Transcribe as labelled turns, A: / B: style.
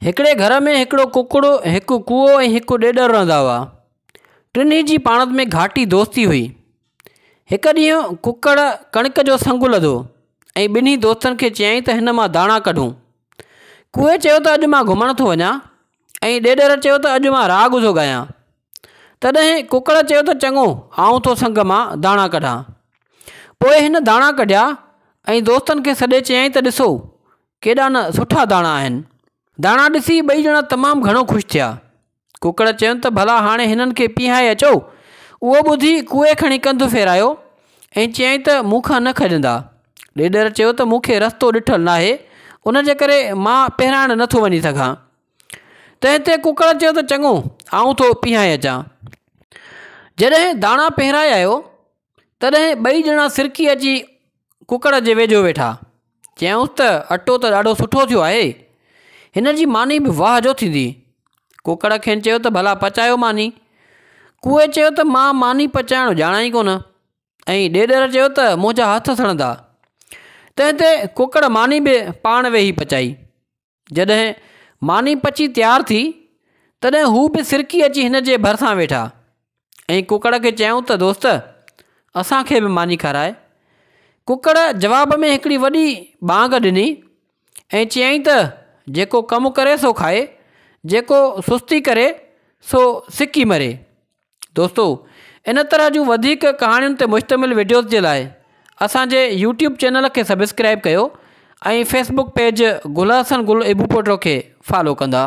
A: هڪڙي گهر ۾ هڪڙو ڪڪڙ، هڪ ڪوئو ۽ هڪ ڏيڏر رهندا هئا. ٽنهي جي پاڻ ۾ گهاٽي دوستي هئي. هڪ ڏينهن ڪڪڙ ڪڻڪ جو سنگ لڌو ۽ ٻنهي دوستن کي چيائين ته هن مان داڻا ڪڍون. ڪوئي چيو ته اڄ مان گهمڻ ٿو وڃان ۽ ڏيڏر چيو ته اڄ مان راڳ ٿو ڳايان. تڏهن ڪڪڙ چيو ته چڱو آئون ٿو سنگ مان داڻا ڪڍان. پوء هن داڻا ڪڍيا ۽ دوستن کي سڏي چيائين ته ڏسو ڪيڏا نه سٺا داڻا آهن. داڻا ڏسي ٻئي ڄڻا تمام گهڻو خوش ٿيا. ڪڪڙ چين ته ڀلا هاڻي هنن کي پيهائي اچو. اهو ٻڌي ڪوئي کڻي ڪنڌ ڦيرايو ۽ چيائين ته مون کان نه کڄندا. ڏيڏر چيو ته مون کي رستو ڏٺل ناهي، ان جي ڪري مان پيهرائڻ نه ٿو وڃي سگهان. تنهن تي ڪڪڙ چيو ته چڱو آئون ٿو پيهائي اچان. جڏهن داڻا پيهرائي آيو تڏهن ٻئي ڄڻا سرڪي اچي ڪڪڙ جي ويجهو ويٺا. چيائونس ته اٽو ته ڏاڍو سٺو ٿيو آهي، هن جي ماني به واهه جو ٿيندي. ڪڪڙ کين چيو ته ڀلا پچايو ماني. ڪوئي چيو ته مان ماني پچائڻ ڄاڻان ئي ڪونه ۽ ڏيڏر چيو ته منهنجا هٿ سڙندا. تنهن تي ڪڪڙ ماني به پاڻ ويهي پچائي. جڏهن ماني پچي تيار ٿي، تڏهن هو به سرڪي اچي هن جي ڀرسان ويٺا ۽ ڪڪڙ کي چيائون ته دوست! اسان کي به ماني کاراء. ڪڪڙ جواب ۾ هڪڙي وڏي ٻانگ ڏني ۽ چيائين ته جيڪو ڪم ڪري سو کائي، جيڪو سستي ڪري سو سڪي مري. دوستو ان طرح جون وڌيڪ ڪهاڻين تي مشتمل وڊيوز جي لاء اسان جي يوٽيوب چينل کي سبسڪرائب ڪيو ۽ فيسبڪ پيج گل حسن گل ابوپوٽو کي فالو ڪندا.